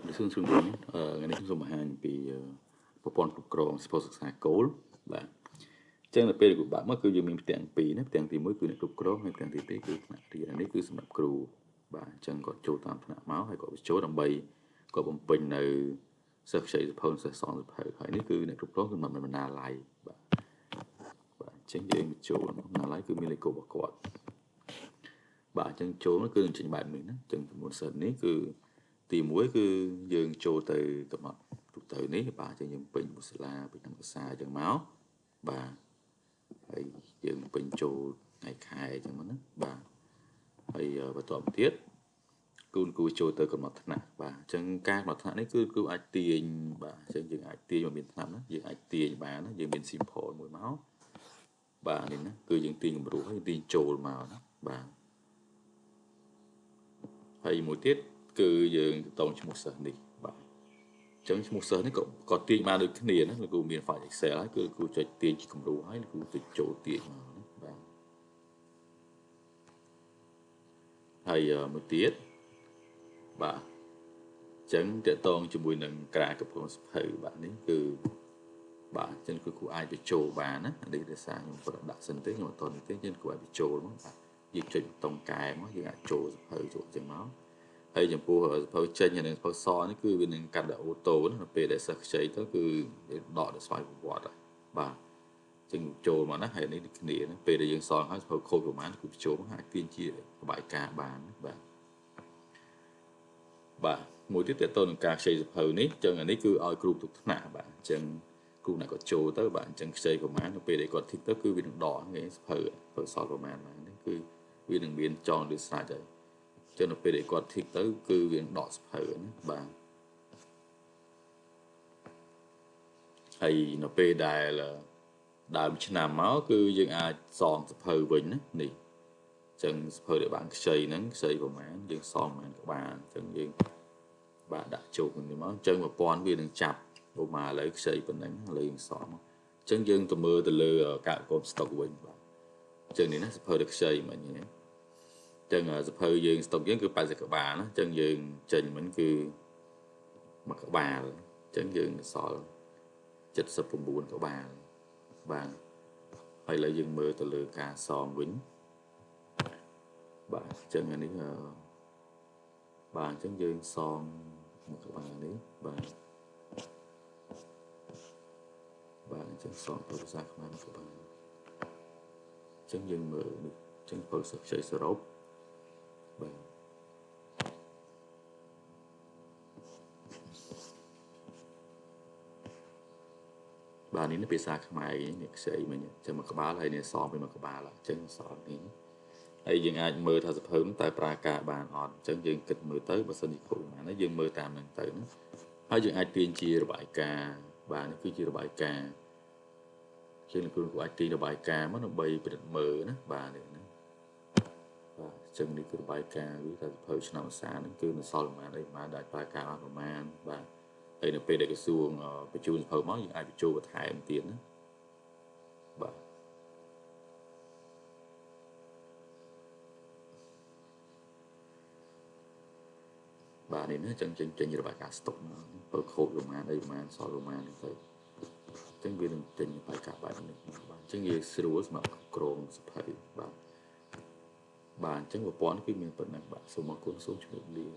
បាទសូមជម្រាបថ្ងៃនេះខ្ញុំសូមបង្ហាញពីប្រព័ន្ធគ្រប់គ្រងសភៅសិក្សាគោលបាទអញ្ចឹងនៅពេលគ្រូបាក់មកគឺយើងមានផ្ទាំងពីរណាផ្ទាំងទី1គឺអ្នកគ្រប់គ្រងហើយផ្ទាំងទី2គឺថ្នាក់រៀននេះគឺសម្រាប់គ្រូបាទអញ្ចឹងគាត់ចូលតាមថ្នាក់មកហើយគាត់បញ្ចូលដើម្បីគាត់បំពេញនៅសិស្សខ្ចីសភៅសិស្សសងសភៅហើយនេះគឺអ្នកគ្រប់គ្រងសម្រាប់បណ្ណាល័យបាទបាទអញ្ចឹងយើងចូលបណ្ណាល័យគឺមានលេខកូដរបស់គាត់បាទអញ្ចឹងចូលគឺនឹងចេញបែបនេះណាអញ្ចឹងចំនួនសិស្សនេះគឺទី1គឺយើងចូលទៅកំណត់ទូទៅនេះបាទអញ្ចឹងយើងពេញមុសាលាពេញតាមភាសាអញ្ចឹងមកបាទហើយយើងពេញចូលថ្ងៃខែអញ្ចឹងមកណាបាទហើយបន្តមកទៀតគូចូលទៅកំណត់ថ្នាក់បាទអញ្ចឹងការកំណត់ថ្នាក់នេះគឺគ្រូអាចទាញបាទអញ្ចឹងយើងអាចទាញមកមានថ្នាក់ណាយើងអាចទាញបានណាយើងមាន simple មួយមកបាទនេះណាគឺយើងទាញគំរូហើយទាញចូលមកណាបាទហើយមួយទៀតគឺយើងតងឈ្មោះសិស្សនេះបាទអញ្ចឹងឈ្មោះសិស្សនេះក៏ទាញបានដូចគ្នាណាលោកគ្រូមាន file Excel ហើយគឺគ្រូចុចទាញជាគំរូហើយលោកគ្រូចុចចូលទាញមកណាបាទហើយមួយទៀតបាទអញ្ចឹងតកតងជាមួយនឹងក្រាគ្រប់គ្រងសភៅបាទនេះគឺបាទអញ្ចឹងគឺគ្រូអាចបញ្ចូលបានណានេះដោយសារខ្ញុំប្រដាក់សិនទេខ្ញុំអត់តនេះទេអញ្ចឹងគ្រូអាចបញ្ចូលមកបាទយើងចុចប៊ូតុងកែមកយើងអាចចូលសភៅចូលអញ្ចឹងមកហើយចំពោះសភៅចេញនិងសភៅសនេះគឺវានឹងកាត់ដល់អូតូណានៅពេលដែលសិស្សខ្ចីទៅគឺដកដល់ស្វ័យប្រវត្តិបាទចឹងចូលមកណាហើយនេះដូចគ្នាណាពេលដែលយើងសងហើយសភៅខូចប្រហែលគឺបញ្ចូលមកអាចទាញជារបាយការណ៍បានបាទបាទមួយទៀតតទៅនឹងការខ្ចីសភៅនេះចឹងអានេះគឺឲ្យគ្រូទុកថ្នាក់បាទអញ្ចឹងគ្រូណាក៏ចូលទៅបាទអញ្ចឹងខ្ចីប្រហែលនៅពេលដែលគាត់ធីកទៅគឺវានឹងដកគេសភៅសល់ប្រហែលបាទនេះគឺវានឹងមានចងឬស្រេចហើយចឹងនៅពេលដែលគាត់ធីកទៅគឺវានឹងដកសភៅណាបាទហើយនៅពេលដែលដើមឆ្នាំមកគឺយើងអាចសងសភៅវិញណានេះចឹងសភៅដែលបានខ្ចីហ្នឹងខ្ចីប្រហែលយើងសងប្រហែលក៏បានចឹងយើងបាទដាក់ចូលនេះមកចឹងប្រព័ន្ធវានឹងចាប់ឧមាឥឡូវខ្ចីប៉ុណ្ណឹងឥឡូវយើងសងមកចឹងយើងទៅមើលទៅលើកាកកុំស្តុកវិញបាទចឹងនេះណាសភៅដែលខ្ចីមិញនេះចឹងសភៅយើងស្តុកយើងគឺ80ក្បាលណាចឹងយើងចេញមិញគឺមួយក្បាលចឹងយើងសល់79ក្បាលបាទហើយឥឡូវយើងមើលទៅលើការសងវិញបាទចឹងអានេះបាទអញ្ចឹងយើងសងមួយក្បាលនេះបាទបាទអញ្ចឹងសងទៅភាសាខ្មែរមួយក្បាលអញ្ចឹងយើងមើលនេះអញ្ចឹងបើសិស្សខ្ចីសរុបបាទបាទនេះភាសាខ្មែរនេះខ្ចីមិញអញ្ចឹងមួយក្បាលហើយនេះសងពីមួយក្បាលអញ្ចឹងសងនេះហើយយើងអាចមើលថាសភៅនោះតើប្រើការបានអត់អញ្ចឹងយើងគិតមើលទៅបើសិនជាខូចប៉ុន្មានយើងមើលតាមនឹងទៅណាហើយយើងអាចទាញជារបាយការណ៍បាទនេះគឺជារបាយការណ៍ជាងគ្រូអាចទាញរបាយការណ៍មកដើម្បីពិនិត្យមើលណាបាទនេះណាបាទអញ្ចឹងនេះគឺរបាយការណ៍វាថាសភៅឆ្នាំសានេះគឺនៅសល់ប្រហែលអីប្រហែលដែលប្រើការបានប្រហែលបាទហើយនៅពេលដែលក្រសួងបញ្ជូនសភៅមកយើងអាចបញ្ចូលបន្ថែមទៀតណាបាទបាទនេះណាចឹងចេញរបាយការណ៍ស្តុកមកបើខូចប្រហែលអីប្រហែលសល់ប្រហែលនេះទៅចឹងវានឹងចេញរបាយការណ៍បែបនេះបាទអញ្ចឹងយើងស្រួលសម្រាប់គ្រប់គ្រងសភៅបាទបាទអញ្ចឹងប្រព័ន្ធគឺមានប៉ុណ្ណឹងបាទសូមអរគុណសូមជម្រាបលា